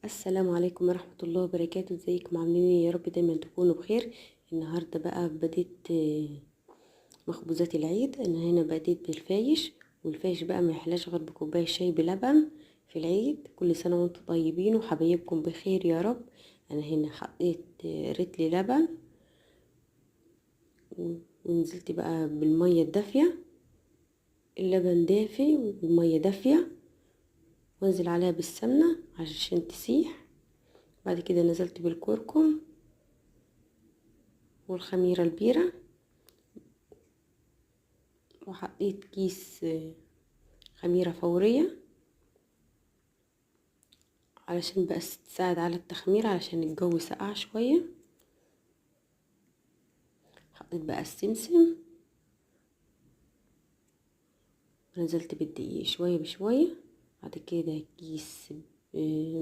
السلام عليكم ورحمة الله وبركاته. ازيكم عاملين ايه؟ يا رب دايما تكونوا بخير. النهاردة بقى بديت مخبوزات العيد. انا هنا بديت بالفايش، والفايش بقى ما يحلاش غير بكوباية شاي بلبن في العيد. كل سنة وانتم طيبين وحبايبكم بخير يا رب. انا هنا حطيت رتل لبن ونزلت بقى بالمية الدافية، اللبن دافي والمية دافية، وانزل عليها بالسمنة عشان تسيح. بعد كده نزلت بالكركم والخميرة البيرة، وحطيت كيس خميرة فورية علشان بقى تساعد على التخمير، علشان الجو سقع شوية. حطيت بقى السمسم ونزلت بالدقيق شوية بشوية. بعد كده كيس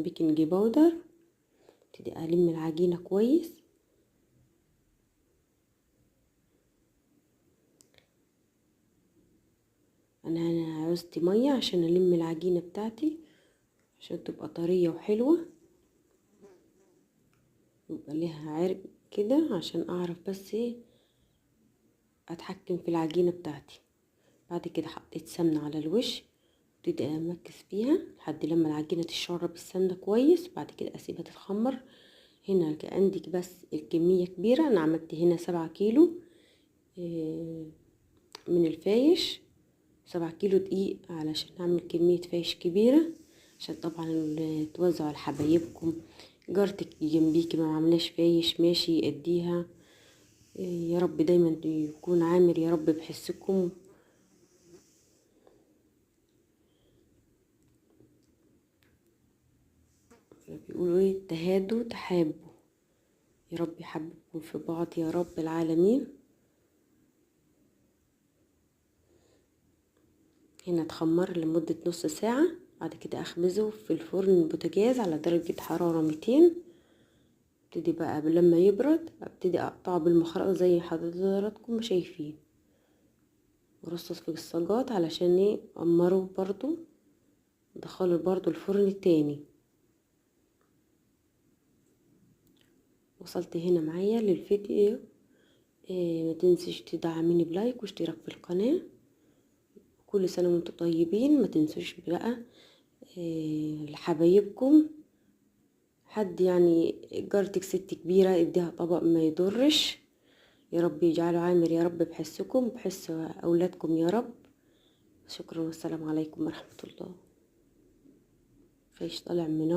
baking powder. ابتدي الم العجينة كويس. انا هنا عوزت مية عشان الم العجينة بتاعتي عشان تبقى طرية وحلوه، يبقى ليها عرق كده عشان اعرف بس اتحكم في العجينة بتاعتي. بعد كده حطيت سمنه على الوش، ابتدي امكس فيها لحد لما العجينة تتشرب السمنة كويس. بعد كده اسيبها تتخمر. هنا عندك بس الكمية كبيرة، انا عملت هنا 7 كيلو من الفايش، 7 كيلو دقيق علشان اعمل كمية فايش كبيرة، عشان طبعا توزعوا على حبايبكم. جارتك جنبيكي ما عملاش فايش ماشي اديها. يا رب دايما يكون عامر يا رب بحسكم. بيقولوا ايه؟ تهادوا تحابوا. يا رب يحببكم في بعض يا رب العالمين. هنا اتخمر لمدة نص ساعة. بعد كده اخبزه في الفرن البوتاجاز على درجة حرارة 200. ابتدي بقى لما يبرد ابتدي اقطعه بالمخرطة زي حضراتكم شايفين، ورصص في الصاجات علشان ايه امره برضو، ادخله برضو الفرن التاني. وصلت هنا معايا للفيديو. ما تنسيش تدعميني ب like واشتراك في القناة. كل سنة وانتم طيبين. ما تنسوش بقى لحبايبكم، حد يعني جارتك ست كبيرة اديها طبق ما يضرش. يا رب يجعله عامر يا رب بحسكم بحس اولادكم يا رب. شكرا والسلام عليكم ورحمة الله. فايش طالع من